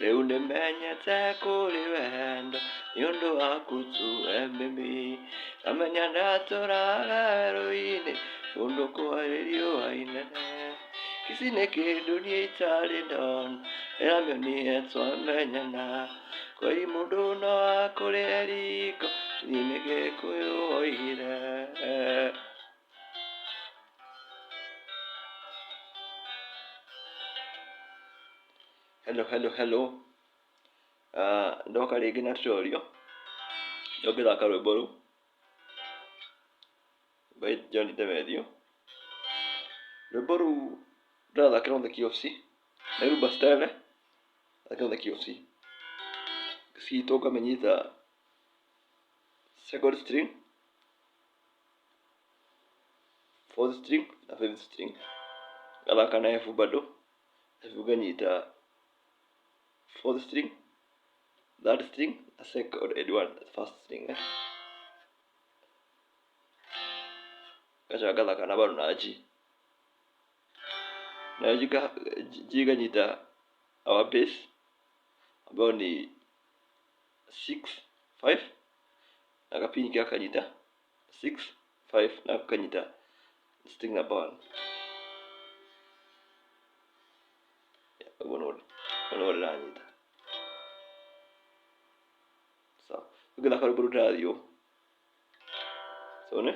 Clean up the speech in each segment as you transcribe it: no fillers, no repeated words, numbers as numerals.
Rĩu nĩmenyete kũrĩ wendo nĩ ũndũ waku tu baby. Ngamenya ndatũraga werũ-inĩ kũndũ kwarĩ riũa inene. Ici nĩ kĩndũ niĩ itarĩ ndona ndĩramĩonire twamenyana. Kweri mũndũ no akũrĩre riko niĩ nĩ Gĩkũyũ oigire. Hello, hello, hello. Ndoka rĩngĩ na tutorial ũngĩthaka rwĩmbo rũu by John Demethew. Rwĩmbo rũu ndĩrathakĩra on the key of C, nĩ rumba style, thakĩra on the key of C. Citũ ngamĩnyita second string, fourth string na fifth string. Ngathaka na F bado, F nganyita fourth string, third string na second and one first string eh. Ngacoka ngathaka na bado na G. Nayo G, G nganyita our bass ambayo ni 6 5 na gapinki gakanyita 6 5 na gakanyita string number 1. Ũguo nĩguo ndĩranyita. Sawa. Ũngĩthaka rwĩmbo rũu ndĩrathiĩ ũũ. So nĩ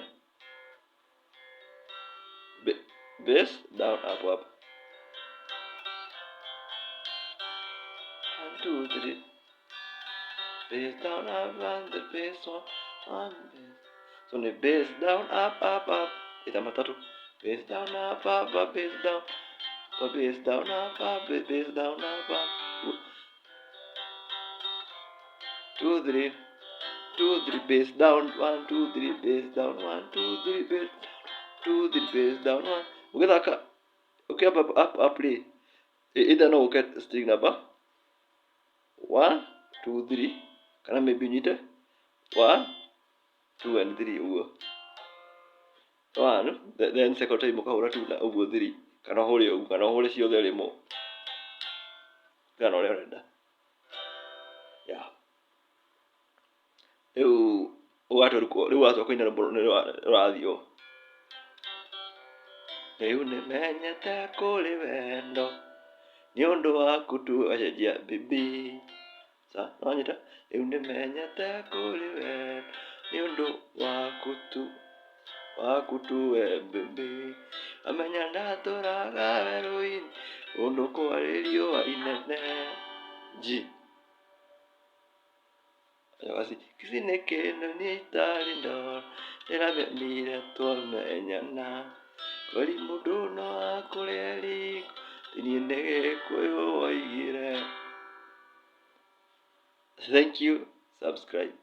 bass down up up. One, two, three. Bass down up and the bass one, one bass. So nĩ bass down up up up. Ita matatũ. Bass down up up up bass down. Up, bass down up up bass down up up. Two three. Two three bass down one two three bass down one two three bass down two three bass down one. Ũgĩthaka ũkĩamba up up rĩ, either no ũke string number one two three kana maybe ũnyite one two and three ũguo one, then second time ũkahũra two na ũguo three, kana ũhũre ũguo kana ũhũre ciothe rĩmwe kana ũrĩa ũrenda, yeah. Rĩu ũgatua rĩu watua kũina rwĩmbo nĩ rũrathiĩ ũũ. Rĩu nĩmenyete kũrĩ wendo nĩ ũndũ waku tu acenjia bibi. Sa nĩwanyita? Rĩu nĩmenyete kũrĩ wendo nĩ ũndũ waku tu, waku tu we baby. Amenya ndatũraga werũ-inĩ kũndũ kwarĩ riũa inene. G. Kici nĩ kĩndũ niĩ itarĩ ndona ndĩramenire twamenyana. Kweri mũndũ no akũrĩe riko ti niĩ nĩ Gĩkũyũ woigire. Thank you, subscribe.